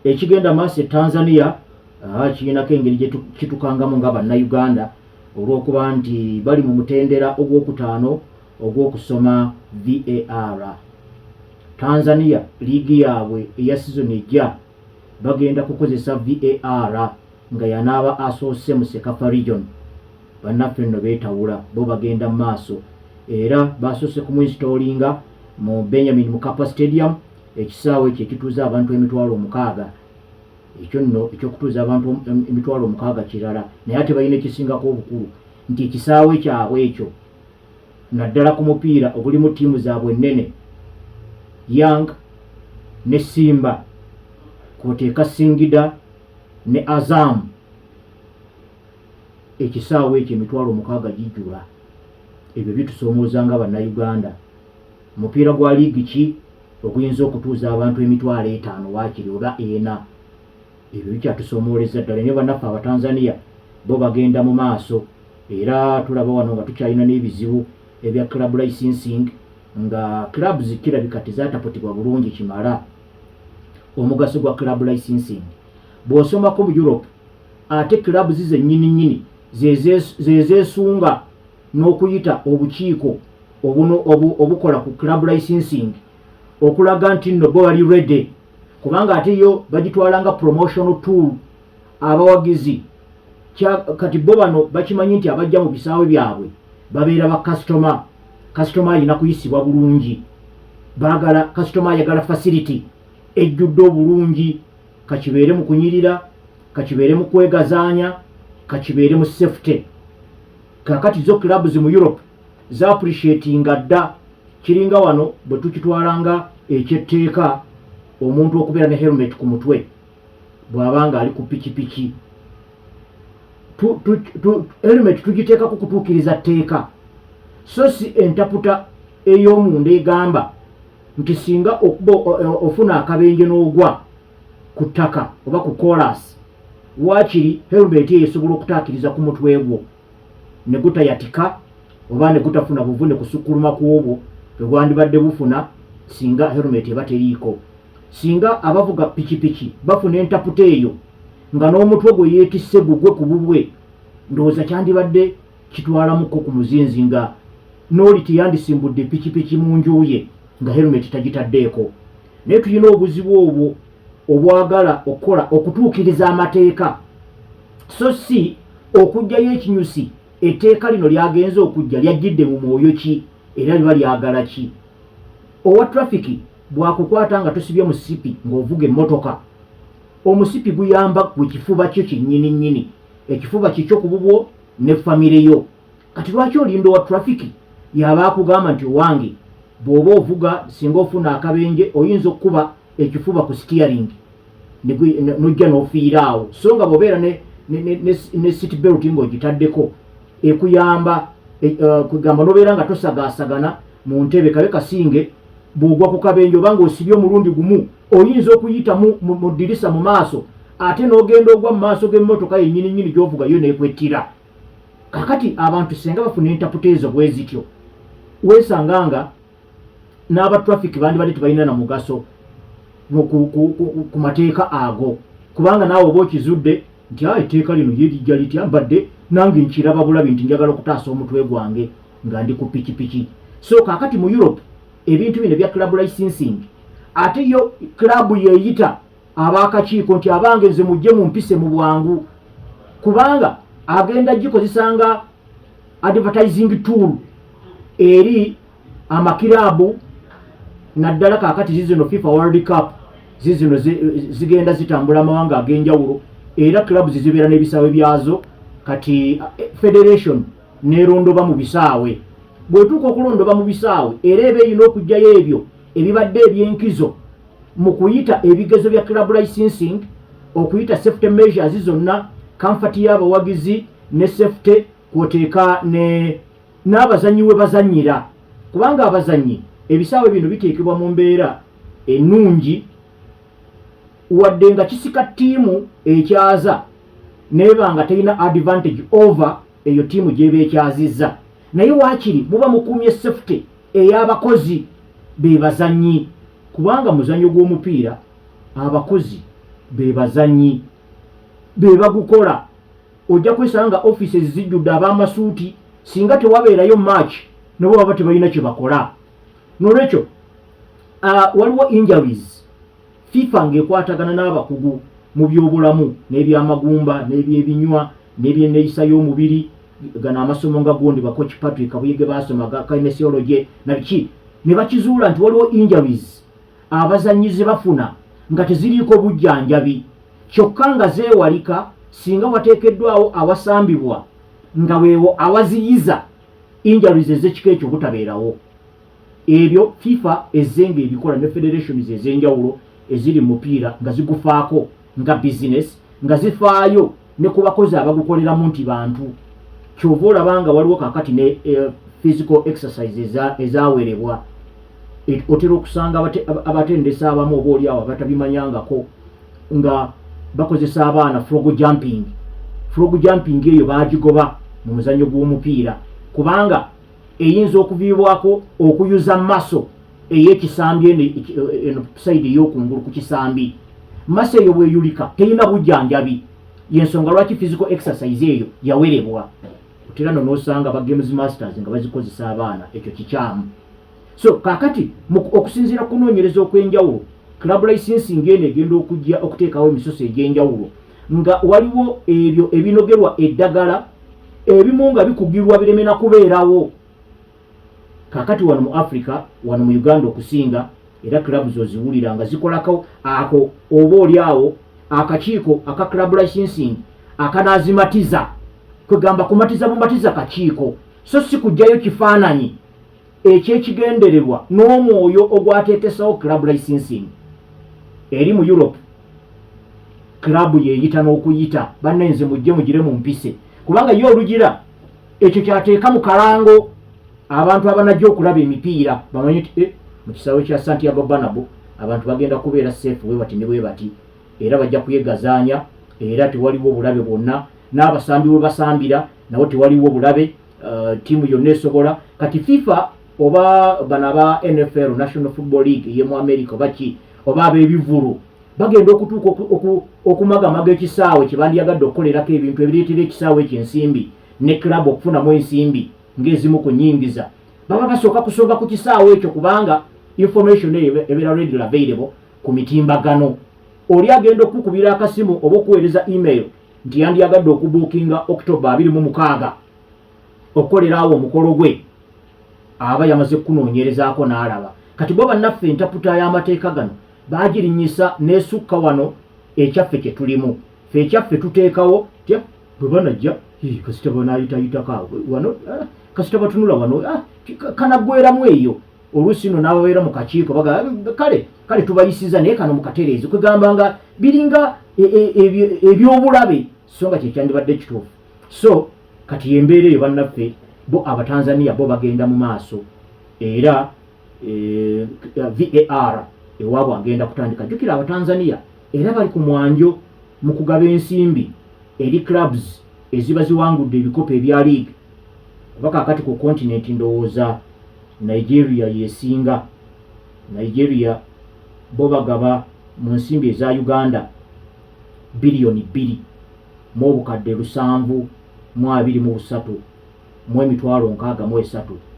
Ekigenda maaso e Tanzania kirinako engeri gye kitukangamu nga Bannayuganda, olw'okuba nti bali mu mutendera ogwokutaano ogw'okusoma VAR. Tanzania liigi yaabwe eya sizoni ejja bagenda kukozesa VAR nga yanaaba asoose mu CECAFA region. Bannaffe nno beetawula, bo bagenda mu maaso era basoose kumuinstallinga mu Benjamin Mkapa Stadium, ekisaawe ekyo ekituuza abantu 60,000. Ekyo nno ekyokutuuza abantu 60,000 kirala, naye ate balina ekisingako obukulu nti ekisaawe kyabwe ekyo, naddala ku mupiira ogulimu ttiimu zaabwe ennene, Young ne Simba, kwoteeka Singida ne Azam, ekisaawe ekyo 60,000 gijjula. Ebyo bitusoomooza nga Bannayuganda. Mupiira gwa liigi ki oguyinza okutuuza abantu 50,000 waakiri oba 4? Ebyo bikyatusomooleza ddala. Naye bannaffe Abatanzania bo bagenda mu maaso, era tulaba wano nga tukyalina n'ebizibu ebya club licensing, nga clubs kirabika tezataputibwa bulungi kimala. Omugaso gwa club licensing bw'osomako mu Europe, ate clubs zennyini nnyini zezeesunga n'okuyita obukiiko obukola ku club licensing okulaga nti nno bo bali ready, kubanga ate yo bagitwala nga promotional tool. Abawagizi kati bo bano bakimanyi nti abajja mu bisaawe byabwe babeera ba kasitoma. Kasitoma alina kuyisibwa bulungi. Baagala kasitoma ayagala facility ejjudde obulungi, kakibeere mu kunyirira, kakibeere mu kwegazaanya, kakibeere mu safety. Kakati zo clubs mu Europe zaappreciatinga dda. Kiringa wano bwe tukitwalanga ekyetteeka omuntu okubeera ne helmet ku mutwe bw'aba nga ali ku pikipiki. Helmet tugiteekako kutuukiriza tteeka, so si entaputa ey'omunda egamba nti singa okuba ofuna akabenje n'ogwa ku ttaka oba ku koolaasi, waakiri helmet eyo esobola okutaakiriza ku mutwe gwo ne gutayatika oba ne gutafuna buvune kusukkuluma ku obwo bwe bwandibadde bufuna singa helmet eba teriiko. Singa abavuga pikipiki bafuna entaputa eyo nga n'omutwe gwe yeetisse gugwe ku bubwe, ndowooza kyandibadde kitwalamuko ku muzinzi, nga n'oli teyandisimbudde pikipiki mu nju ye nga helmet tagitaddeeko. Naye tulina obuzibu obwo obwagala okukola okutuukiriza amateeka, so si okuggyayo ekinyusi. Etteeka lino lyagenze okujja lyajjidde mu mwoyo ki, era liba lyagala ki? Owa trafiki bw'akukwata nga tosibye musipi ng'ovuga emmotoka, omusipi guyamba gwe kifuba kyo kyennyini nnyini, ekifuba kikyo ku bubwo ne famire yo. Kati lwaki olinda owa trafiki yaba akugamba nti, "Owange, bw'oba ovuga, singa ofuna akabenje oyinza okukuba ekifuba ku steering nojja n'ofiira awo"? So nga bw'obeera ne seat belt ng'ogitaddeko, ekuyamba kugamba nobeera nga tosagaasagana mu ntebe, kabe kasinge bw'ogwa ku kabenje oba ng'osibye omulundi gumu, oyinza okuyita mu ddirisa mu maaso, ate n'ogenda ogwa mu maaso g'emmotoka yennyini nnyini gy'ovuga yo n'ekwettira. Kakati abantu senga bafuna entaputa ezo bwe zityo, weesanga nga n'aba traffic bandibadde tebalina na mugaso ku mateeka ago, kubanga naawe oba okizudde nti a etteeka lino ye lijja litya, mbadde nange nkiraba bulabi nti njagala okutaasa omutwe gwange nga ndi ku pikipiki. So kakati mu Europe ebintu bino ebya club licensing, ate yo club yeeyita ab'akakiiko nti, "Abange, nze mujje mumpise mu bwangu," kubanga agenda gikozesa nga advertising tool eri amakiraabu, naddala kaakati zizino FIFA World Cup zizino zigenda zitambula amawanga ag'enjawulo, era clubs zibeera n'ebisaawe byazo. Kati federation nerondoba mu bisaawe. Bw'etuuka okulondoba mu bisaawe, era eba erina okuggyayo ebyo ebibadde ebyenkizo mu kuyita ebigezo bya club licensing, okuyita safety measures zonna, comfort y'abawagizi ne safety, kwoteeka ne n'abazannyi we bazannyira, kubanga abazannyi ebisaawe bino biteekebwa mu mbeera ennungi, wadde nga kisika ttiimu ekyaza neeba nga terina advantage over eyo ttiimu gy'eba ekyazizza, naye waakiri muba mukuumye safety ey'abakozi be bazannyi, kubanga muzannyo gw'omupiira abakozi Be bazannyi be bagukola. Ojja kwesanga nga offices zijjudde ab'amasuuti. Singa tewabeerayo match, nabo baba tebalina kye bakola. Nolwekyo waliwo injuries. FIFA ng'ekwatagana n'abakugu mu byobulamu n'ebyamagumba n'ebyebinywa n'ebyenneeyisa y'omubiri, gano amasomo nga gundi ba Coach Patrick Kabuyege basoma ga kinesiology na biki, ne bakizuula nti waliwo injuries abazannyi ze bafuna nga teziriiko bujjanjabi, kyokka nga zeewalika singa wateekeddwawo awasambibwa nga weewo awaziyiza injuries ez'ekika ekyo obutabeerawo. Ebyo FIFA ezze nga ebikola ne federations ez'enjawulo eziri mu mupiira, nga zigufaako nga business, nga zifaayo ne ku bakozi abagukoleramu nti bantu. Kyova olaba nga waliwo kakati ne physical exercise ezawerebwa. Otera okusanga abatendesi abamu oba oli awo abatabimanyangako nga bakozesa abaana frog jumping. Frog jumping eyo bagigoba mu muzannyo gw'omupiira kubanga eyinza okuviibwako okuyuza muscle ey'ekisambi eno side ey'okungulu ku kisambi. Muscle eyo bweyulika terina bujjanjabi. Yensonga lwaki physical exercise eyo yawerebwa. Otera no n'osanga ba games masters nga bazikozesa abaana. Ekyo kikyamu. So kakati okusinziira ku kunoonyereza okw'enjawulo, club licensing eno egenda okujja okuteekawo emisoso egy'enjawulo, nga waliwo ebyo ebinogerwa eddagala ebimu nga bikugirwa bireme na kubeerawo. Kakati wano mu Africa, wano mu Uganda okusinga, era clubs oziwulira nga zikolako ako oba oli awo akakiiko aka club licensing akanazimatiza, kwegamba kumatiza bumatiza kakiiko, so si kugjayo kifaananyi ekyekigendererwa n'omwoyo ogwateekesawo club licensing. Eri mu Europe, club yeyita n'okuyita bannenze, mujje mugire mu mpise, kubanga ye olugira ekyo kyateeka mu kalango abantu abanajja okulaba emipiira bamanye nti mu kisaawe kya Santiago Bernabeu abantu bagenda kubeera safe bwe bati ne bwe bati, era bajja kuyegazaanya, era tewaliwo bulabe bwonna, n'abasambi we basambira nabo tewaliwo bulabe, ttiimu yonna esobola. Kati FIFA oba bano aba NFL, National Football League ey'emu America, oba ki, oba ab'ebivulu bagenda okutuuka okumagamaga ekisaawe kye bandyagadde okukolerako ebintu ebireetera ekisaawe ekyo ensimbi ne club okufunamu ensimbi ng'ezimu ku nnyingiza, baba basooka kusonga ku kisaawe ekyo, kubanga information eyo ebeera readily available ku mitimbagano. Oli agenda okukubira akasimu oba okuweereza email nti yandyagadde okubuukinga October 26 okukolerawo omukolo gwe, aba yamaze kukunoonyerezaako n'alaba. Kati bo bannaffe entaputa y'amateeka gano baagirinyisa n'esukka wano ekyaffe kye tulimu. Ffe ekyaffe tuteekawo tya bwe banajja, kasita banaayitayitako awo wano, kasita batunula wano, kanaggweramu eyo. Oluusi nno n'ababeera mu kakiiko baga kale kale tubayisiza, naye kano mukatereezi, kwegamba nga biringa ebyobulabe, so nga kyekyandibadde kituufu. So kati embeera eyo, bannaffe bo Abatanzania bo bagenda mu maaso, era VAR ewaabwe agenda kutandika. Jjukira Abatanzania era bali ku mwanjo mu kugaba ensimbi eri clubs eziba ziwangudde ebikopo ebya league, kuba kaakati ku continent ndowooza Nigeria yesinga. Nigeria bo bagaba mu nsimbi eza Uganda 773,723 billion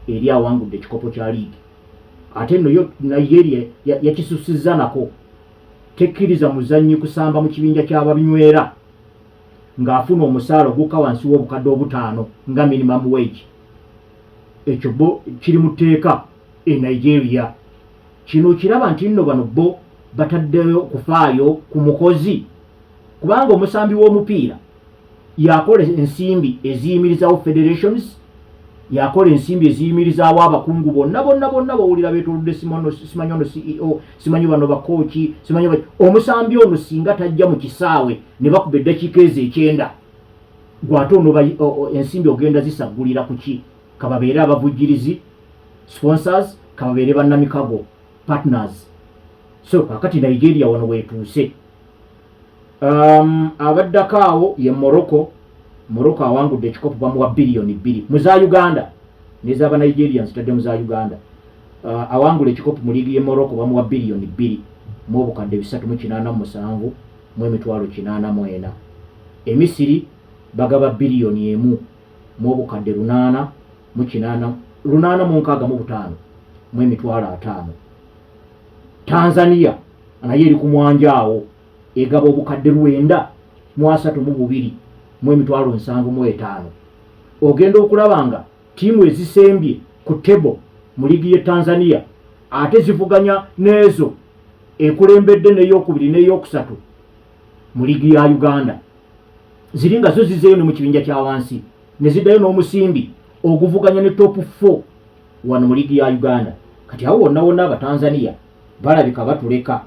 eri awangudde ekikopo kya league. Ate nno yo Nigeria yakisusizza nako, tekkiriza muzannyi kusamba mu kibinja ky'ababinywera ng'afuna omusaala ogukka wansi w'5,000 nga minimum wage. Ekyo bo kiri mu tteeka e Nigeria. Kino kiraba nti nno bano bo bataddeyo kufaayo ku mukozi, kubanga omusambi w'omupiira yakola ensimbi eziyimirizawo federations, yakola ensimbi eziyimirizaawo abakungu bonna bonna bonna bawulira beetolodde, simanyi ono CEO, simanyi bano bakooki, simanyi omusambi ono singa tajja mu kisaawe ne bakuba eddakiika ezo 90, gwate ono ensimbi ogenda zisaggulira ku ki? Kababeere abavujjirizi, sponsors, kababeere bannamikago, partners. So kakati Nigeria wano weetuuse. Abaddako awo ye Morocco. Morocco awangudde ekikopo bamuwa 2 biliyoni mu za Uganda, nezaba Nigeria nzitadde mu za Uganda. Awangula ekikopo mu liigi ye Morocco bamuwa 2 biliyoni mu 387,000. mu emitwalo 84. E Misiri bagaba 1 000 865 500,000. Tanzania naye eri ku mwanja awo, egaba 932 75,000. Ogenda okulaba nga ttiimu ezisembye ku table mu liigi ye Tanzania ate zivuganya n'ezo ekulembedde n'eyokubiri n'eyokusatu mu liigi ya Uganda, ziri nga zo zizeeyo ne mu kibinja kya wansi ne ziddayo n'omusimbi oguvuganya ne top 4 wano mu liigi ya Uganda. Kati awo wonna wonna Abatanzania balabika batuleka.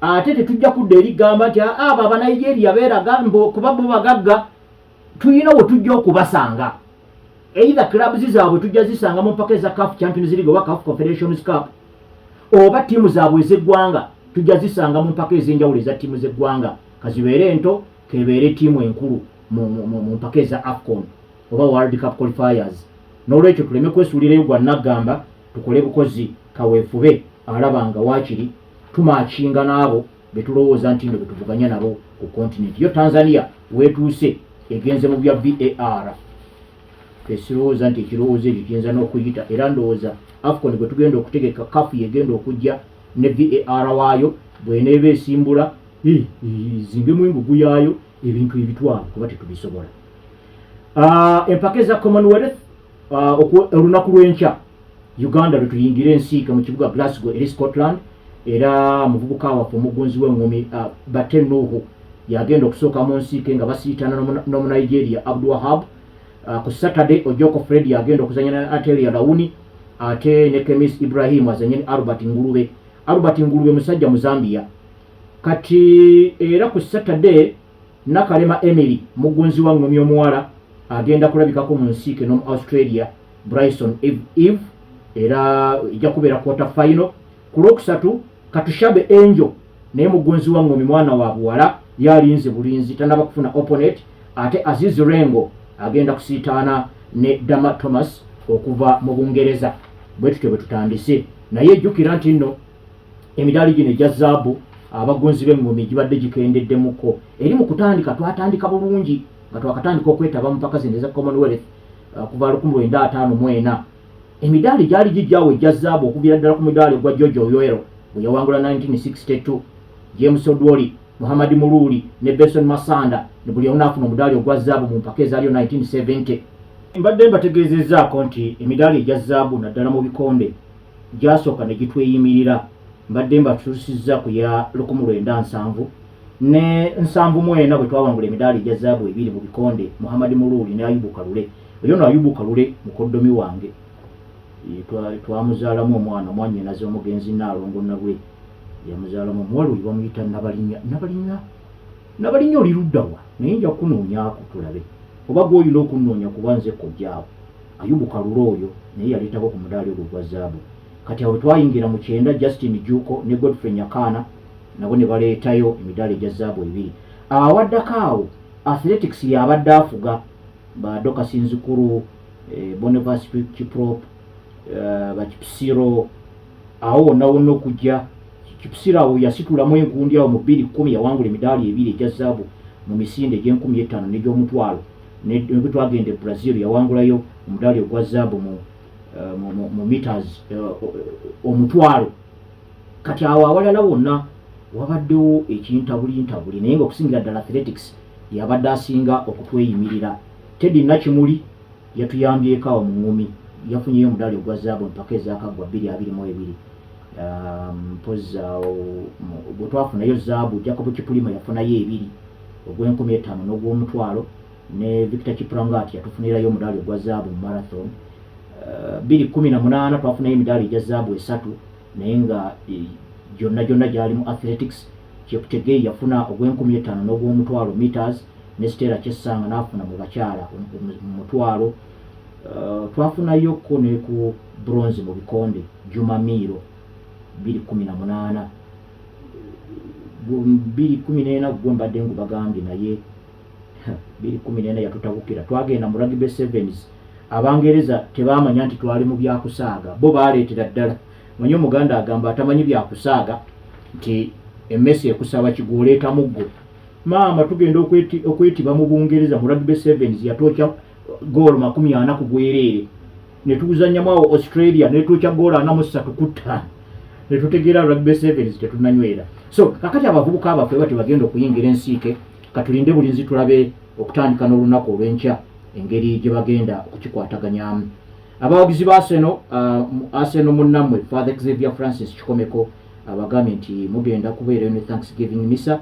Ate tetujja kudda eri gamba nti abo Abanigeria beeraga kuba bo bagagga. Tuyina we tujja okubasanga, either clubs zaabwe tujja zisanga mu mpaka eza CAF Champions League oba CAF Confederations Cup, oba ttiimu zaabwe ez'eggwanga tujja zisanga mu mpaka ez'enjawulo eza ttiimu z'eggwanga, kazibeere ento kebeere ttiimu enkulu mu mpaka eza AFCON oba World Cup qualifiers. N'olwekyo tuleme kwesuulirayo gwa naggamba, tukole bukozi kaweefube alaba nga waakiri tumatchinga n'abo betulowooza nti nno betuvuganya nabo ku continent. Yo Tanzania weetuuse egenze mu bya VAR. Fesirowooza nti ekirowoozo ekyo kiyinza n'okuyita, era ndowooza AFCON gwe tugenda okutegeka, CAF yegenda okujja ne VAR waayo. Bweneeba esimbula zingemu engugu yaayo, ebintu ebitwalo kuba tetubisobola. Empaka eza Commonwealth, olunaku lw'enkya Uganda lwe tuyingira ensiike mu kibuga Glasgow eri Scotland, era muvubuka waffe omugunzi w'eŋŋumi Bate Nuhu yagenda okusooka mu nsiike nga basiitana n'Omunigeria Abdulwahab. Ku Saturday Ojoko Fred yagenda okuzanya na Atelia Launi, ate ne Kemis Ibrahim azanye ne Albert Ngulube. Albert Ngulube musajja mu Zambia. Kati era ku Saturday Nakalema Emily, mugunzi wa ŋŋumi omuwala, agenda kulabikako mu nsiike n'omu Australia Bryson Eve, Eve, era ejja kubeera quarter final. Ku Lwokusatu Katushabe Angel naye mugunzi wa ŋŋumi, mwana wa buwala, yalinze bulinzi, tanaba kufuna opponent. Ate Aziz Rengo agenda kusiitaana ne Dama Thomas okuva mu Bungereza. Bwe tutyo bwe tutandise, naye jjukira nti nno emidaali gino egya zaabu abagunzi b'eŋŋumi gibadde gikendeddemuko. Eri mu kutandika twatandika bulungi nga twakatandika okwetaba mu mpaka zino eza Commonwealth kuva 1954, emidaali gyali gijjawo egya zaabu okuviira ddala ku mudaali ogwa George Oyero bwe yawangula 1962, James Odwori, Muhammad Muluuli ne Benson Masanda ne buli omu naafuna omudaali ogwa zaabu mu mpaka ezaaliyo 1970. Mbadde mbategeezezzaako nti emidaali egya zaabu naddala mu bikonde gyasooka ne gitweyimirira. Mbadde mbatuusizza ku ya 1970 ne 74 bwe twawangula emidaali egya zaabu ebiri mu bikonde, Muhammad Muluuli ne Ayubu Kalule. Oyo no Ayubu Kalule mukoddomi wange, twamuzaalamu omwana, mwannyinaze omugenzi Naalongo Nalwe yamuzaalamu omuwala oyo bamuyita Nabalinya. Nabalinya, Nabalinya, oli luddawa? Naye nja kukunoonyaako tulabe oba gw'olina okunnoonya kuba nze kojjaawo. Ayubu Kalule oyo naye yaleetako ku mudaali ogwo gwa zaabu. Kati awo twayingira mu 90, Justin Juuko ne Godfrey Nyakaana nabo ne baleetayo emidaali egya zaabu ebiri. Awaddako awo athletics yabadde afuga, ba Dorcas Nzukuru, Boniface Kiprop, bakipsiro awo wonna wonna okujja Kipsiro awo yasitulamu enkundi awo mu 2010, yawangula emidaali ebiri egya zaabu mu misinde egy'e 5000 n'egy'omutwalo. Ne bwe twagenda e Brazil yawangulayo omudaali ogwa zaabu mu meters 1000. Kati awo awalala wonna wabaddewo ekintabulintabuli, naye nga okusingira ddala athletics yabadde asinga okutweyimirira. Teddy Nakimuli yatuyambyeko awo mu ŋŋumi, yafunyeyo omudaali ogwa zaabu empaka ezakaggwa 2022. Mpozi awo bwe twafunayo zaabu, Jacob Kipulima yafunayo ebiri, ogw'e 5000 n'ogw'omutwalo, ne Victor Kiplangat yatufunirayo omudaali ogwa zaabu mu marathon. 2018 twafunayo emidaali egya zaabu esatu, naye nga gyonna gyonna gyali mu athletics. Cheptegei yafuna ogw'e 5000 n'ogw'omutwalo meters, ne Stella Chesanga n'afuna mu bakyala mu 1000. Twafunayoko ne ku bronze mu bikonde, Juma Miiro, 2018. 2014 gwe mbadde ngubagambye, naye 2014 yatutabukira. Twagenda mu rugby sevens, Abangereza tebamanya nti twali mu byakusaaga, bo baleetera ddala. Manyi Omuganda agamba atamanyi byakusaaga nti Emmese ekusaba kigwo oleeta muggo. Maama tugenda okwetiba mu Bungereza mu Rugby Sevens, yatwokya goolo 40 ku bwereere, ne tuguzannyamu awo Australia netwokya goolo 43, ne tutegeera Rugby Sevens tetunanywera. So kakati abavubuka abaffe bati bagenda okuyingira ensiike, katulinde bulinzi tulabe okutandika n'olunaku olw'enkya engeri gye bagenda okukikwataganyamu. Abawagizi ba Arsenal, Arsenal munnammwe Father Xavier Francis Kikomeko abagambye nti mugenda kubeerayo ne Thanksgiving misa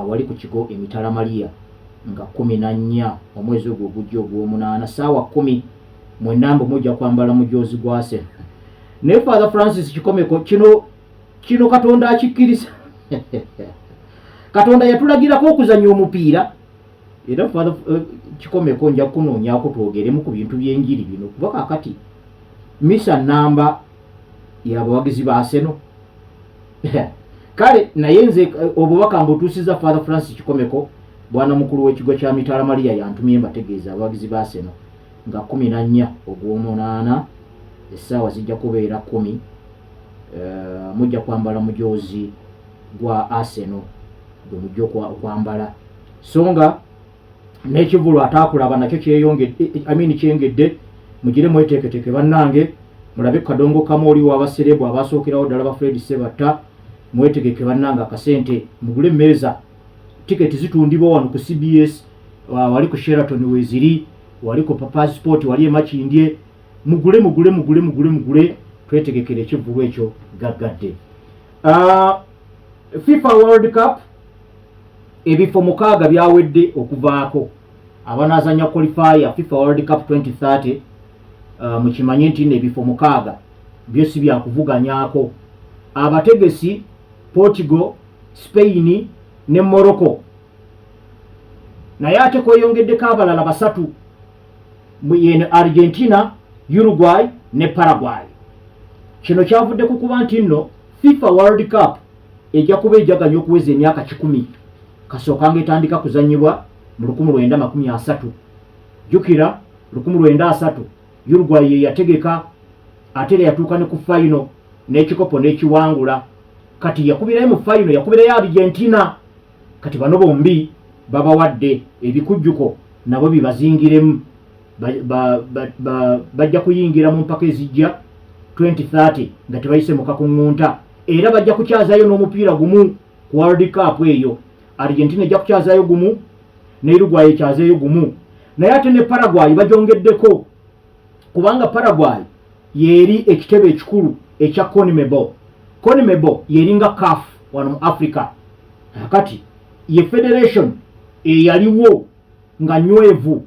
wali ku kigo Emitala Maria nga 14 omwezi ogwo ogujja ogw'omunaana, saawa 10. Mwenna mbu mujja kwambala mujoozi gwa Arsenal. Naye Father Francis Kikomeko, kino Katonda akikkiriza? Katonda yatulagirako okuzannya omupiira? Era Father Kikomeko, nja kunoonyaako twogeremu ku bintu by'enjiri bino, kuba kaakati misa namba y'abawagizi ba Arsenal. Kale naye nze obubaka mbutuusiza Father Francis Kikomeko, bwana mukulu w'ekigo kya Mitala Maria, yantumye mbategeeza abawagizi ba Arsenal nga 14 ogw'omunaana, essaawa zijja kubeera 10, mujja kwambala mujoozi gwa Arsenal gwe mujja okwambala. So nga n'ekivulu ataakulaba nakyo kyeyongedde, I mean kyengedde. Mugire mweteeketeeke bannange, mulabe kadongo kamu oli w'abaserebu abasookerawo ddala ba Fred Sebatta. Mwetegeke bannange, akasente mugule emmeeza. Tiketi zitundibwa wano ku CBS, wali ku Sheraton weziri, wali ku Passport, wali emakindye. Mugule, mugule, mugule, mugule, mugule, twetegekere ekivvulu ekyo gaggadde. FIFA World Cup, ebifo 6 byawedde okuvaako abanaazanya qualifier FIFA World Cup 2030. Mukimanye nti nno ebifo 6 byo si byakuvuganyaako. Abategesi Portugal, Spain ne Morocco, naye ate kweyongeddeko abalala basatu, yeno Argentina, Uruguay ne Paraguay. Kino kyavudde ku kuba nti nno FIFA World Cup ejja kuba ejaganya okuweza emyaka 100 kasookanga etandika kuzanyibwa mu 1930. Jjukira 1930 Uruguay ye yategeka, ate era yatuuka ne ku final n'ekikopo n'ekiwangula. Kati yakubirayo mu final, yakubirayo Argentina. Kati bano bombi babawadde ebikujjuko nabo bibazingiremu, bajja kuyingira mu mpaka ezijja 2030 nga tebayise mu kakuŋŋunta, era bajja kukyazayo n'omupiira gumu ku World Cup eyo. Argentina ejja kukyazayo gumu ne Uruguay ekyazeeyo gumu, naye ate ne Paraguay bagyongeddeko, kubanga Paraguay yeeri ekitebe ekikulu ekya CONMEBOL. CONMEBOL yeringa CAF wano mu Africa. Kati ye federation eyaliwo nga nywevu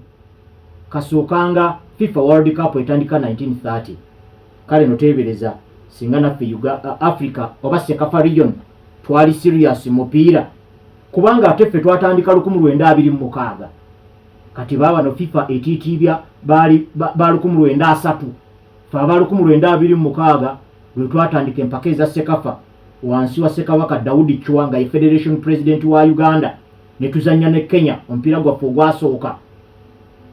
kasookanga FIFA World Cup etandika 1930. Kale noteebereza singa naffe Africa oba CECAFA region twali serious mupiira, kubanga ate ffe twatandika 1926. Kati baabano FIFA etiitiibya baali ba 1930, fe aba 1926 lwe twatandika empaka eza CECAFA wansi wa Ssekabaka Daudi Chwa nga ye federation president wa Uganda, ne tuzannya ne Kenya omupiira gwaffe ogwasooka.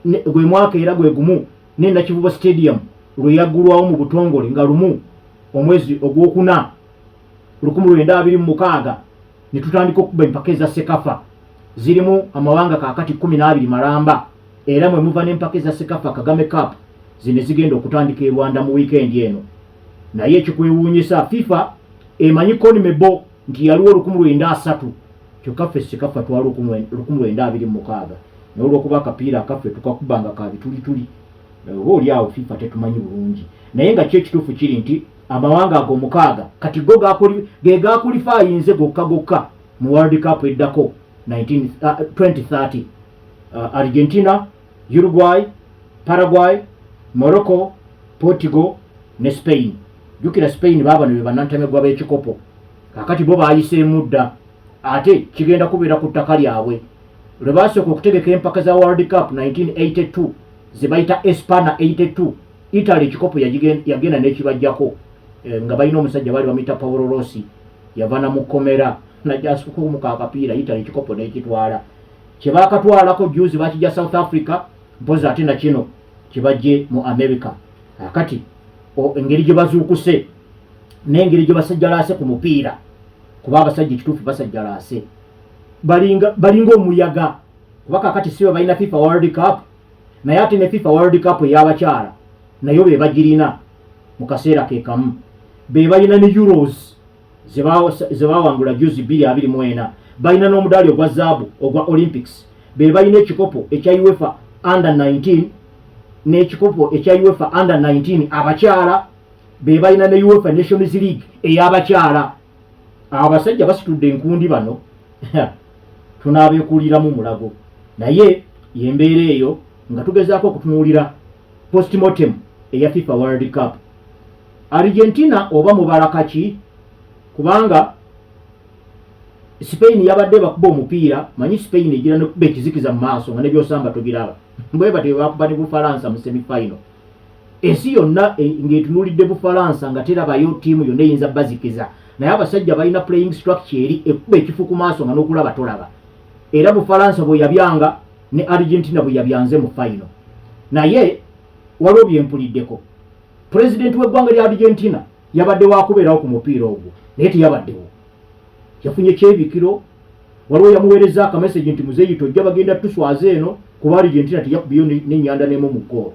Gwe mwaka era gwe gumu ne Nakivubo Stadium lwe yaggulwawo mu butongole nga 1 omwezi ogwokuna 1926, ne tutandika okukuba empaka eza CECAFA. Zirimu amawanga kaakati 12 malamba, era mwe muva n'empaka eza CECAFA Kagame Cup zino ezigenda okutandika e Rwanda mu wiikendi eno. Naye ekikwewuunyisa, FIFA emanyi CONMEBOL nti yaliwo 1930, kyokka ffe CECAFA twali 1926. Naye olwokuba akapiira akaffe tukakubanga ka bitulituli, oba oli awo FIFA tetumanyi bulungi. Naye nga ki ekituufu kiri nti amawanga ago 6 kati go ge gaqualifyinze gokka gokka mu World Cup eddako 2030: Argentina, Uruguay, Paraguay, Morocco, Portugal ne Spain. Jjukira Spain baabano be bannantamegwa b'ekikopo, kakati bo baayiseemu dda, ate kigenda kubeera ku ttaka lyabwe. Lwe baasooka okutegeka empaka za World Cup 1982 ze bayita Espana 82, Italy ekikopo yagenda n'ekibajjako, nga balina omusajja baali bamuyita Paolo Rossi, yava na mu kkomera najja asukumuka akapiira, Italy ekikopo n'ekitwala. Kye baakatwalako juzi bakijja South Africa, mpozi ate nakino kibajje mu America. Akati engeri gye bazuukuse n'engeri gye basajjalaase ku mupiira. Kuba abasajja ekituufu basajjalaase, balinga omuyaga, kuba kakati siba balina FIFA World Cup, naye ate ne FIFA World Cup ey'abakyala nayo be bagirina mu kaseera ke kamu. Be balina ne Euros ze bawangula juzi 2024, balina n'omudaali ogwa zaabu ogwa Olympics, be balina ekikopo ekya UEFA Under 19 n'ekikopo ekya UEFA Under 19 abakyala, be balina ne UEFA Nations League ey'abakyala. Abasajja basitudde enkundi bano, tunaabeekuuliramu mulago. Naye yembeera eyo nga tugezaako okutunuulira postmortem eya FIFA World Cup. Argentina oba mubala kaki? Kubanga Spain yabadde bakuba omupiira, manyi Spain egira nekuba ekizikiza mu maaso nga nebyosamba togiraba. Bwe batyo bakuba ne Bufalansa mu semifinal. Ensi yonna ng'etunuulidde Bufalansa nga terabayo ttiimu yonna eyinza bazikiza, naye abasajja balina playing structure eri ekuba ekifu ku maaso nga n'okulaba tolaba. Era Bufalansa bwe yabyanga ne Argentina bwe yabyanze mu final. Naye waliwo byempuliddeko, pulezidenti w'eggwanga lya Argentina yabadde wakubeerawo ku mupiira ogwo, naye teyabaddewo, yafunye kyebikiro. Waliwo yamuweereza akamessage nti, "Muzeeyi, tojja, bagenda tuswaza eno," kuba Argentina teyakubiyo n'ennyanda n'emu mu ggoolo.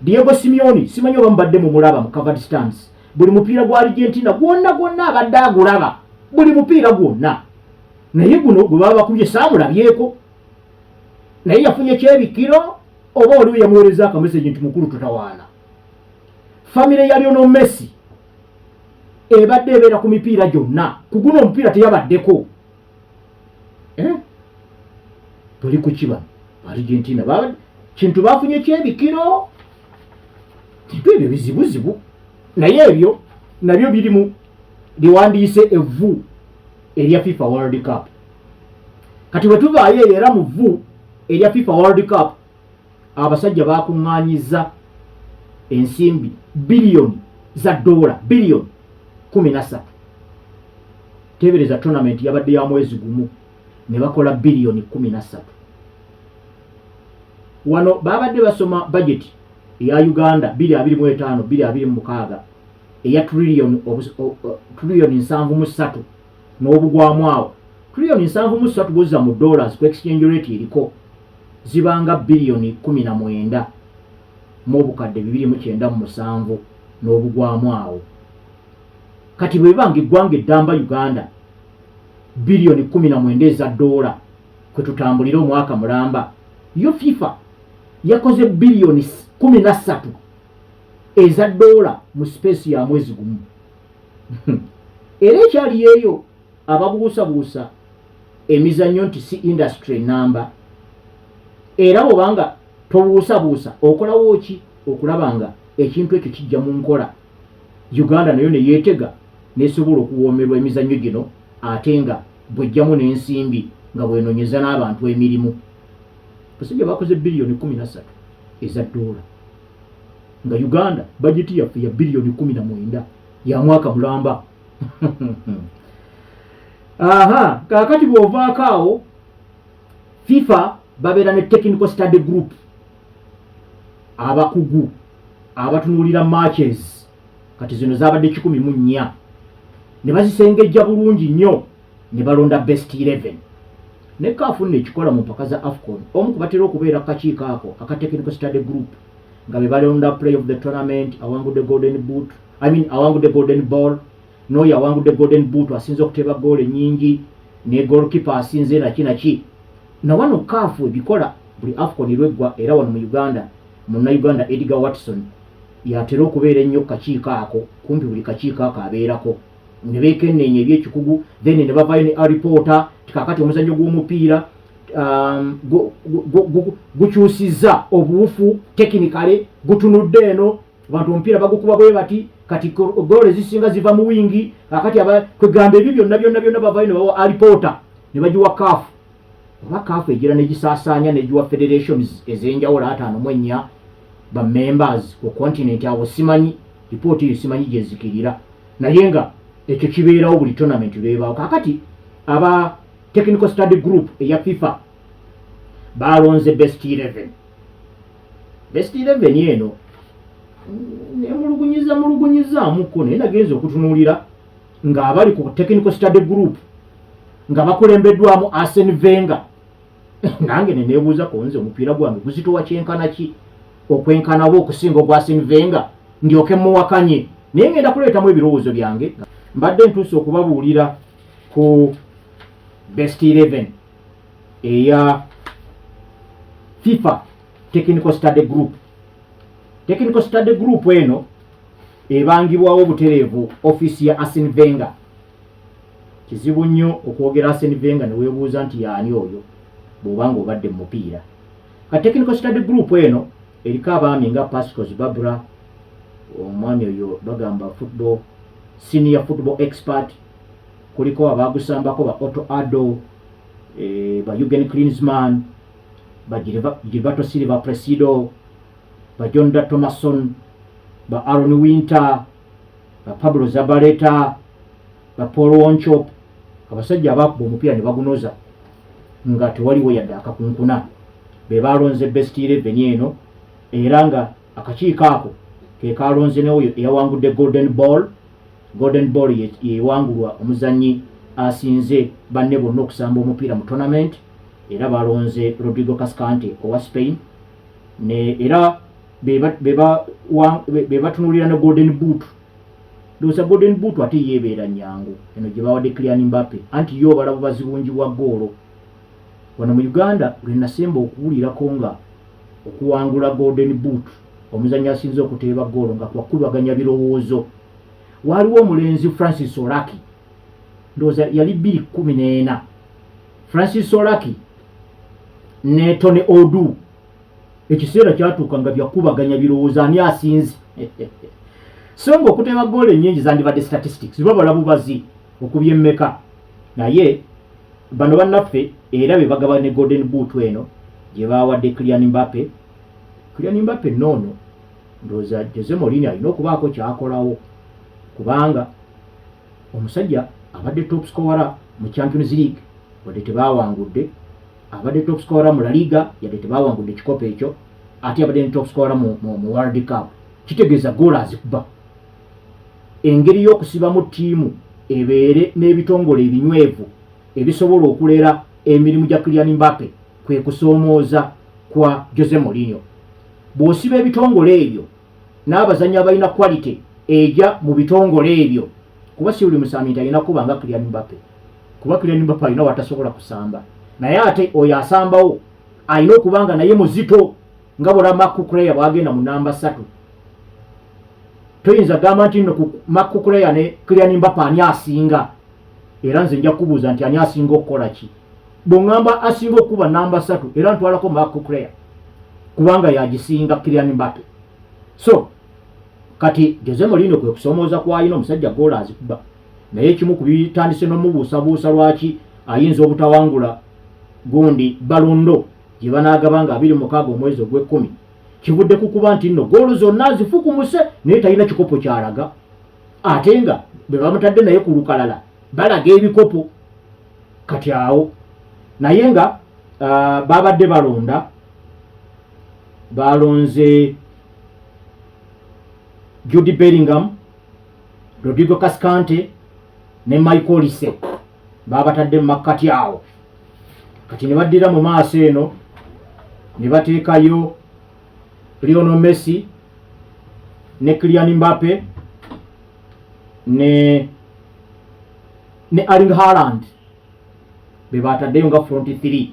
Diego Simeone, simanyi oba mubadde mumulaba mu covered stands, buli mupiira gwa Argentina gwonna gwonna abadde agulaba, buli mupiira gwonna, naye guno gwe baba bakubye saamulabyeko. Naye yafunye kyebikiro oba oliwo yamuweereza akamessage nti, "Mukulu, tutawaana." Famire ya Lionel Messi ebadde ebeera ku mipiira gyonna, ku guno omupiira teyabaddeko. Eh? Toli ku kiba Argentina kintu bafunye kyebikiro, kintu ebyo bizibuzibu, naye ebyo nabyo biri mu liwandiise evvu erya FIFA World Cup. Kati bwe tuvaayo eyo, era mu vvu erya FIFA World Cup, abasajja bakuŋŋaanyiza ensimbi biliyoni za dola, biliyoni 13. Teebereza, tournament yabadde ya mwezi gumu ne bakola biliyoni 13. Wano babadde basoma budget eya Uganda 2025 2026 eya triliyoni 73 n'obugwamu awo. Triliyoni 73 bwozza mu dollars ku exchange rate eriko, zibanga biliyoni 19 mu obukadde 297 n'obugwamu awo. Kati bwe bibanga eggwanga eddamba Uganda biliyoni 19 eza dola kwe tutambulira omwaka mulamba, yo FIFA yakoze biliyoni 13 eza dola mu space ya mwezi gumu. Era ekyaliyo eyo ababuusabuusa emizannyo nti si industry namba, era bwobanga tobuusabuusa, okolawo ki okulaba nga ekintu ekyo kijja mu nkola, Uganda nayo neyeetega nesobola okuwoomerwa emizannyo gino, ate nga bwejjamu n'ensimbi nga bwenonyeza n'abantu emirimu? Basajja bakoze biliyoni 13 eza dola, nga Uganda bajeti yaffe ya biliyoni 19 ya mwaka mulamba. Aha, kaakati bw'ovaako awo, FIFA babeera ne technical study group, abakugu abatunuulira matches. Kati zino zabadde 104, ne bazisengejja bulungi nnyo ne balonda best 11. Ne CAF nno ekikola mu mpaka za AFCON. Omu ku batera okubeera ku kakiiko ako aka technical study group nga be balonda player of the tournament, awangudde golden boot, I mean, awangudde golden ball, n'oyo awangudde golden boot, asinze okuteeba goolo ennyingi, ne goalkeeper asinze, naki naki. Nawano CAF ebikola buli AFCON lweggwa. Era wano mu Uganda, Munnayuganda Edgar Watson yatera okubeera ennyo ku kakiiko ako. Kumpi buli kakiiko ako abeerako, ne beekenneenya ebyekikugu, then ne bavaayo ne alipoota ti kaakati omuzannyo gw'omupiira gukyusizza obuwufu, technically gutunudde eno, abantu omupiira bagukuba bwe bati, kati goolo ezisinga ziva mu wing. Kakati kwegamba ebyo byonna byonna byonna bavaayo ne bawa alipoota ne bagiwa CAF, oba CAF egira negisaasaanya negiwa federations ez'enjawulo 54 ba members ku continent. Awo simanyi ripooti eyo, simanyi gyezikirira, naye nga ekyo kibeerawo buli tournament lwebaawo. Kakati aba technical study group eya FIFA balonze best 11. Best 11 eno nemulugunyiza mulugunyizaamuko, naye nagenza okutunuulira Ng'abali ku technical study group nga bakulembeddwamu Arsene Wenger, nange ne neebuuza ku nze, omupiira gwange guzitowa kyenkana ki okwenkanawo okusinga ogwa Arsene Wenger ndyoke muwakanye? Naye ngenda kuleetamu ebirowoozo byange. Mbadde ntuuse okubabuulira ku best 11 eya FIFA Technical Study Group. Technical Study Group eno ebangibwawo obutereevu ofiisi ya Arsene Wenger. Kizibu nnyo okwogera Arsene Wenger ne weebuuza nti yaani oyo bw'oba ng'obadde mu mupiira. Ka Technical Study Group eno eriko abaami nga Pascos Babra, omwami oyo bagamba football senior football expert, kuliko abagusambako ba Otto Addo, ba Jurgen Klinsmann, ba Gilberto Silva Presido, ba John da Thomason, ba Aaron Winter, ba Pablo Zabaleta, ba Paul Wanchope, abasajja abakuba omupiira ne bagunoza nga tewaliwo yadde akakunkuna, be balonze best 11 eno. Era nga akakiiko ako ke kalonze n'oyo eyawangudde Golden Ball. Golden Ball yewangulwa omuzannyi asinze banne bonna okusamba omupiira mu tournament, era balonze Rodrigo Cascante owa Spain. Ne era be batunuulira ne Golden Boot. Ndowooza Golden Boot ate yeebeera nyangu, eno gye bawadde Kylian Mbappe, anti ye obala bubazi bungi bwa ggoolo. Wano mu Uganda lwe nasemba okuwulirako nga okuwangula Golden Boot, omuzannyi asinze okuteeba ggoolo, nga kwakubaganya birowoozo, waaliwo omulenzi Francis Olaki, ndowooza yali 2014, Francis Olaki ne Tony Odu. Ekiseera kyatuuka nga byakubaganya birowoozo ani asinze, so nga okuteeba ggoolo ennyingi zandibadde statistics, babala bubazi okubya emmeka. Naye bano bannaffe era be bagaba ne Golden Boot eno gye bawadde Kylian Mbappe. Kylian Mbappe noono ndowooza Jose Mourinho alina okubaako kyakolawo, kubanga omusajja abadde top scorer mu Champions League wadde tebawangudde, abadde top scorer mu La Liga yadde tebawangudde ekikopo ekyo, ate abadde ne top scorer mu World Cup. Kitegeeza goolo azikuba. Engeri y'okusibamu ttiimu ebeere n'ebitongole ebinywevu ebisobola okulera emirimu gya Kylian Mbappe kwe kusoomooza kwa Jose Mourinho. Bw'osiba ebitongole ebyo n'abazannyi abalina quality ejja mu bitongole ebyo, kuba si buli musambi nti alina kuba nga Kylian Mbappe, kuba Kylian Mbappe alina watasobola kusamba, naye ate oyo asambawo alina okuba nga naye muzito, nga bw'olaba Marc Cucurella bw'agenda mu namba 3. Toyinza gamba nti nno Marc Cucurella ne Kylian Mbappe ani asinga? Era nze nja kubuuza nti ani asinga okukola ki? Bw'oŋŋamba asinga okuba namba 3, era ntwalako Marc Cucurella kubanga yagisinga Kylian Mbappe. So kati Jose Mourinho kwe kusoomooza kwalina. Omusajja goolo azikuba, naye ekimu ku bitandise n'omubuusabuusa lwaki ayinza obutawangula gundi Ballon d'Or gye banaagaba nga 26 omwezi ogw'ekkumi, kivudde ku kuba nti nno goolo zonna zifukumuse naye talina kikopo kyalaga, ate nga bwe bamutadde naye ku lukalala balaga ebikopo. Kati awo naye nga babadde balonda, balonze Jude Bellingham, Rodrigo Cascante ne Michael Olise, babatadde mu makkati awo. Kati ne baddira mu maaso eno ne bateekayo Lionel Messi ne Kylian Mbappe ne Erling Haaland, be bataddeyo nga front 3.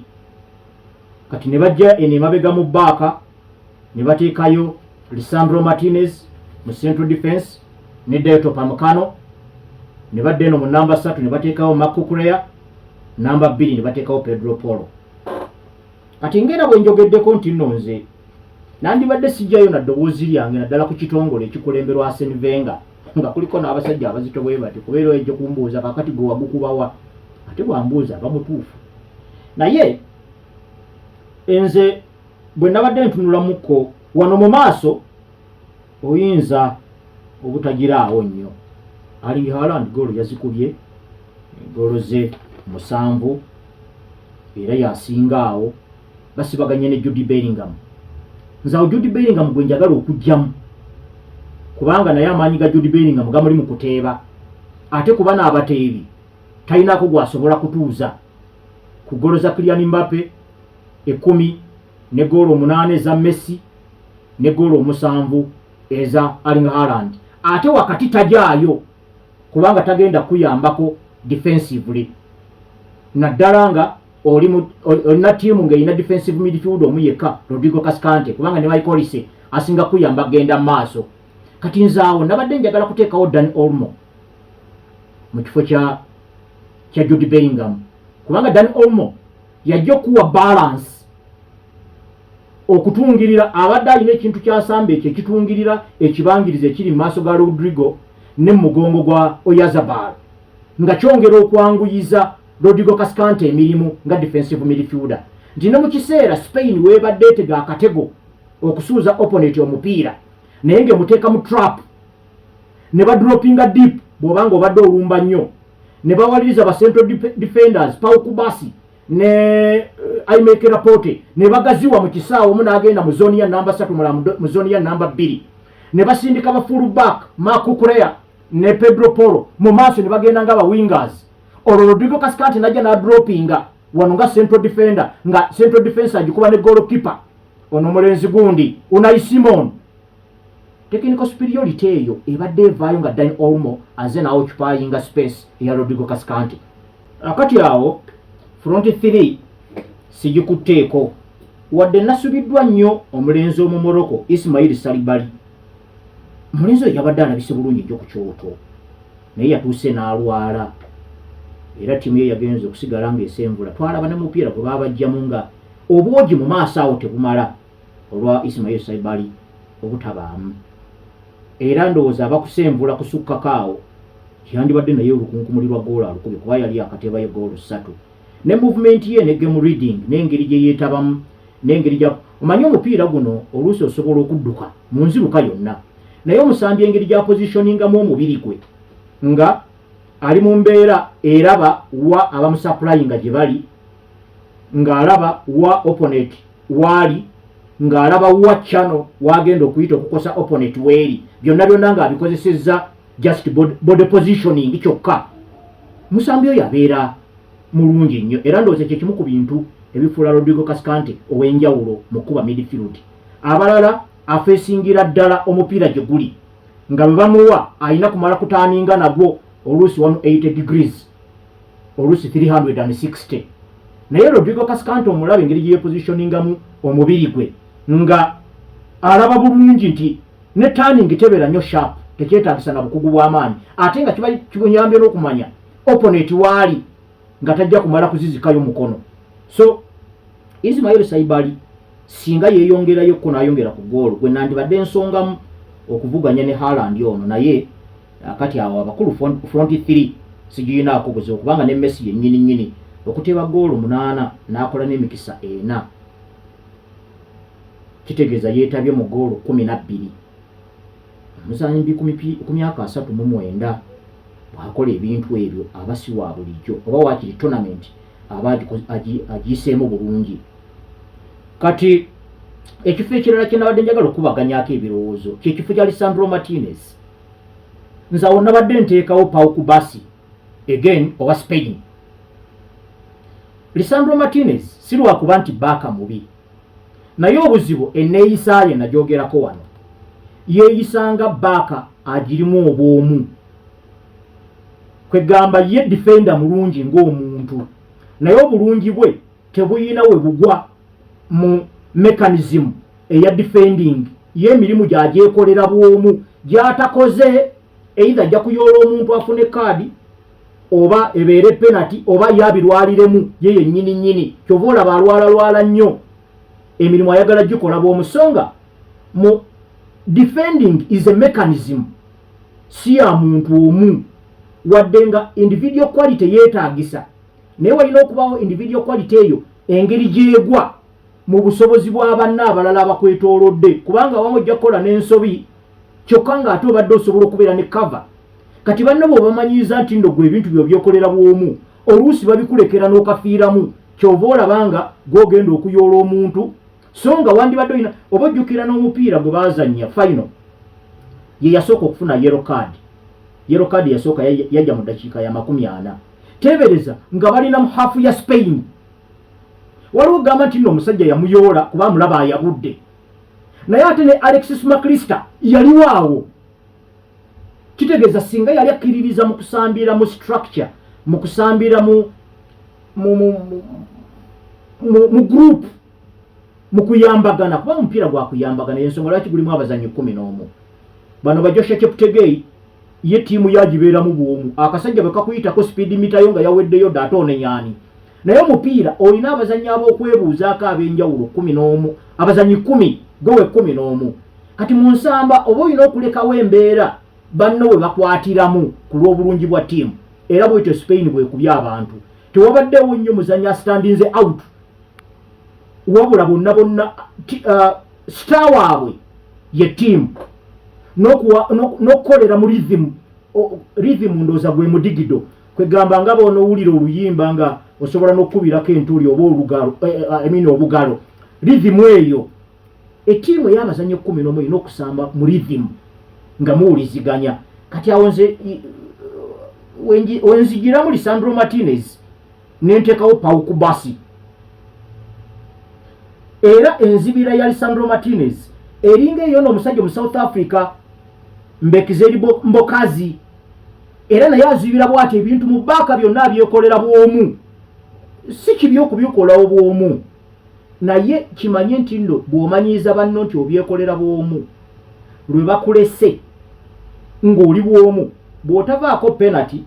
Kati ne bajja eno emabega mu baaka ne bateekayo Lisandro Martinez mu central defense ne Dayot Upamecano, ne badda eno mu namba 3 ne bateekawo Marc Cucurella, namba 2 ne bateekawo Pedro Porro. Kati ngera bwe njogeddeko nti nno nze nandibadde sijjayo na ddoboozi lyange, naddala ku kitongole ekikulemberwa Arsene Wenger nga kuliko n'abasajja abazito bwe bati, kubeera ejja kumbuuza kakati gwe wagukubawa, ate bwambuuza aba mutuufu. Naye nze bwe nabadde ntunulamukko wano mu maaso, oyinza obutagiraawo nnyo. Erling Haaland goolo yazikubye, goolo ze 7, era yasinga awo, basibaganye ne Jude Bellingham. Nze awo Jude Bellingham gwe njagala okugjamu, kubanga naye amaanyi ga Jude Bellingham gamuli mu kuteeba. Ate kuba n'abateebi talinaako gwasobola kutuuza ku golo za Kylian Mbappe 10 ne goolo 8 eza Messi ne goolo 7 eza Erling Haaland. Ate wakati tajaayo kubanga tagenda kuyambako defensively, naddala nga olina ttiimu ng'erina defensive midfield omu yekka, Rodrigo Cascante, kubanga ne Michael Olise asinga kuyamba kugenda mu maaso. Kati nze awo nabadde njagala kuteekawo Dani Olmo mu kifo kya Jude Bellingham, kubanga Dani Olmo yajja okuwa balance okutungirira. Abadde alina ekintu kyasamba ekyo ekitungirira ekibangiriza ekiri mu maaso ga Rodrigo ne mu mugongo gwa Oyarzabal, nga kyongera okwanguyiza Rodrigo Cascante emirimu nga defensive midfielder, nti ne mu kiseera Spain weebadde etega akatego okusuuza opponent omupiira, naye ng'emuteeka mu trap ne badropinga deep. Bw'obanga obadde olumba nnyo, ne bawaliriza ba central defenders Pau Cubarsi ne Aymeric Laporte ne bagaziwa mu kisaawe, omu n'agenda mu zone ya namba 3, mulala mu zone ya namba 2, ne basindika ba full back Marc Cucurella ne Pedro Porro mu maaso ne bagenda nga ba wingers. Olwo Rodrigo Cascante najja n'adropinga wano nga central defender, nga central defense agikuba ne goalkeeper ono omulenzi gundi Unai Simon. Technical superiority eyo ebadde evaayo nga Dani Olmo aze n'aoccupyinga space eya Rodrigo Cascante. Akati awo front 3 sigikutteeko, wadde nasubiddwa nnyo omulenzi Omumoroko Ismail Saibari. Omulenzi oyo yabadde alabise bulungi nnyo ku kyoto, naye yatuuse n'alwala era ttiimu ye yagenza okusigala ng'esenvula. Twalaba ne mupiira gwe baabajjamu nga obwogi mu maaso awo tebumala olwa Ismail Saibari obutabaamu, era ndowooza abakusenvula kusukkako awo yandibadde naye olukunkumuli lwa goolo alukubye, kuba yali akateebayo goolo 3 ne movement ye ne game reading n'engeri gye yeetabamu n'engeri gya omanyi omupiira guno oluusi osobola okudduka mu nziruka yonna, naye omusambi engeri gya positioningamu omubiri gwe nga ali mu mbeera eraba wa abamusupplyinga gye bali, ng'alaba wa opponent waali, ng'alaba wa channel wagenda okuyita okukosa opponent weeri, byonna byonna ng'abikozesezza just body positioning kyokka, musambi oyo abeera mulungi nnyo. Era ndowooza kye kimu ku bintu ebifuula Rodrigo Cascante ow'enjawulo mu kuba midfield. Abalala afeesingira ddala omupiira gye guli, nga bwe bamuwa alina kumala kuturninga nagwo oluusi 180 degrees, oluusi 360. Naye Rodrigo Cascante omulaba engeri gye yepositioningamu omubiri gwe nga alaba bulungi nti ne turning tebeera nnyo sharp, tekyetaagisa na bukugu bw'amaanyi, ate nga kiba kimuyambye n'okumanya opponent waali nga tajja kumala kuzizikayo mukono. So Ismail Saibari singa yeeyongerayokko n'ayongera ku goolo gwe nandibadde ensongamu okuvuganya ne Haaland ono. Naye kati awo abakulu front 3 sigiyinaako buzibu, kubanga ne Messi yennyini nnyini okuteeba goolo 8 n'akola n'emikisa 4, kitegeeza yeetabye mu goolo 12. Omuzambi ku myaka 39 bw'akola ebintu ebyo aba si wa bulijjo, oba waakiri tournament aba agiyiseemu bulungi. Kati ekifo ekirala kye nabadde njagala okubaganyako ebirowoozo kyekifo kya Lisandro Martinez. Nze awo nabadde nteekawo Pau Cubarsi again owa Spain. Lisandro Martinez si lwakuba nti baaka mubi, naye obuzibu enneeyisa ye nagyogerako wano, yeeyisanga baaka agirimu obwomu. Kwegamba ye defender mulungi ng'omuntu, naye obulungi bwe tebuyina we bugwa mu mechanism eya defending. Ye emirimu gyagyekolera bwomu, gyatakoze either ajja kuyoola omuntu afune kaadi oba ebeere penalty oba yabirwaliremu ye yennyini nnyini. Kyova olaba alwalalwala nnyo, emirimu ayagala gikola bw'omusonga. Mu defending is a mechanism, si ya muntu omu, wadde nga individual quality yeetaagisa, naye walina okubawo individual quality eyo engeri gyegwa mu busobozi bwa banna abalala abakwetoolodde, kubanga awamu ojja kukola n'ensobi kyokka ng'ate obadde osobola okubeera ne cover. Kati banna bw'obamanyiiza nti nno gwe ebintu byo byokolera bw'omu, oluusi babikulekera n'okafiiramu. Kyova olaba nga gw'ogenda okuyoola omuntu, so nga wandibadde olina oba ojjukira n'omupiira gwe baazannya final, ye yasooka okufuna yellow card. Yellow card yasooka yajja mu ddakiika ya 40. Teebereza nga balina mu half ya Spain. Waliwo gamba nti nno omusajja yamuyoola kuba amulaba ayabudde, naye ate ne Alexis Mac Allister yaliwo awo. Kitegeeza singa yali akkiririza mu kusambira mu structure, mu kusambira mu group, mu kuyambagana, kuba omupiira gwa kuyambagana. Ensonga lwaki gulimu abazannyi 11. Bano ba Joshua Cheptegei, ye ttiimu yagibeeramu bwomu. Akasajja bwe kakuyitako speed mitayo nga yaweddeyo dda, ate onenyaani? Naye omupiira olina abazannyi ab'okwebuuzaako ab'enjawulo 11, abazannyi 10, gwewe 11. Kati mu nsamba oba olina okulekawo embeera banno we bakwatiramu ku lw'obulungi bwa ttiimu. Era bwetyo Spain bwekubya abantu. Tewabaddewo nnyo muzannyi astandinze out, wabula bonna bonna star waabwe ye ttiimu n'okukolera mu rhythm. Rhythm ndowooza gwe mudigido, kwegamba nga bonoowulira oluyimba nga osobola n'okukubirako entuli oba olugalo, I mean obugalo. Rhythm eyo, ettiimu ey'abazannyi 11 erina okusamba mu rhythm nga muwuliziganya. Kati awo nze wenzigiramu Lisandro Martinez nenteekawo Pau Cubarsi. Era enzibira ya Lisandro Martinez eringa eyo n'omusajja mu South Africa, Mbekezeli Mbokazi, era naye azibira bwati ebintu mu baaka byonna abyekolera bw'omu. Si kibi okubikolawo bw'omu, naye kimanye nti nno bw'omanyiiza banno nti obyekolera bw'omu, lwe bakulese ng'oli bw'omu, bw'otavaako penalty,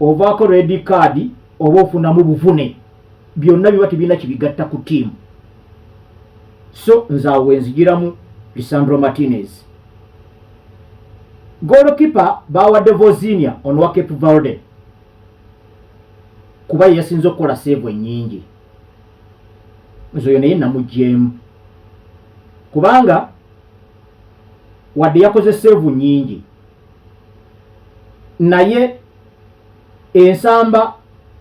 ovaako red card, oba ofunamu buvune, byonna biba tebirina kibigatta ku ttiimu. So nze awo wenzigiramu Lisandro Martinez. Goalkeeper bawadde Vozinha ono wa Cape Verde, kuba ye yasinze okukola save ennyingi. Nze oyo naye namugyemu, kubanga wadde yakoze save nnyingi, naye ensamba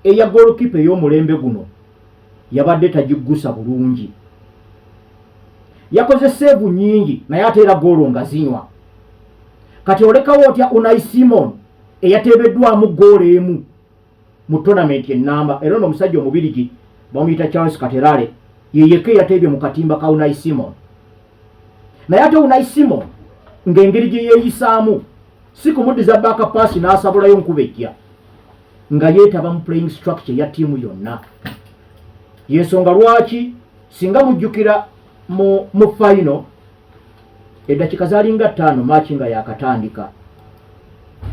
eya goalkeeper ey'omulembe guno yabadde tagiggusa bulungi. Yakoze save nnyingi, naye ate era goolo nga zinywa. Kati olekawo otya Unai Simon eyateebeddwamu goolo emu mu tournament enamba? Era ono omusajja omubirigi bamuyita Charles Ketelaere, yeyeka eyateebye mu katimba ka Unai Simon. Naye ate Unai Simon ng'engeri gye yeeyisaamu si kumuddiza back pass n'asabulayo nkuba ejja, nga yeetaba mu playing structure ya ttiimu yonna. Yensonga lwaki singa mujjukira mu final, eddakiika zaalinga 5 match nga yakatandika,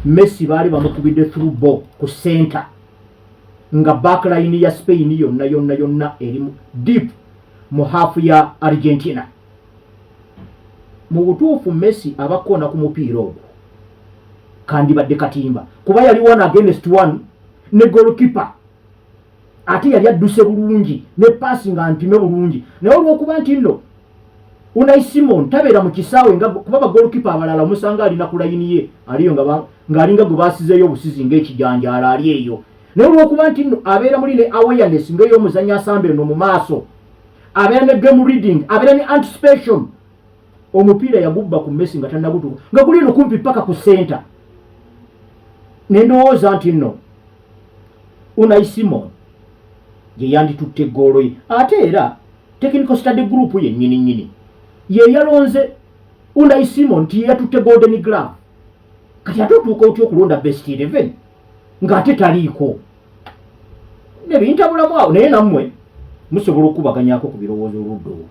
Messi baali bamukubidde through ball ku center, nga backline ya Spain yonna yonna yonna eri deep mu half ya Argentina. Mu butuufu Messi abakoona ku mupiira ogwo kandibadde katimba, kuba yali one against one ne goalkeeper, ate yali adduse bulungi ne paasi nga mpime bulungi. Naye olwokuba nti nno Unai Simon tabeera mu kisaawe nga kuba bagolokipa abalala, omusanga alina ku layini ye aliyo ng'alinga gwe basizeeyo obusizi ng'ekijanjaalo ali eyo. Naye olwokuba nti nno abeera muli ne awareness ng'ey'omuzannyo asamba eno mu maaso, abeera ne game reading, abeera ne anticipation, omupiira yagubba ku Messi nga tannagutuuka, nga guli eno kumpi paka ku center. Ne ndowooza nti nno Unai Simon gye yanditutte eggoolo ye. Ate era technical study group ye nnyini nnyini ye yalonze Unai Simon nti yeyatutte Golden Glove. Kati ate otuuka otya okulonda best 11 ng'ate taliiko? Nebintabulamu awo, naye nammwe musobola okukubaganyako ku birowoozo oludda olwo.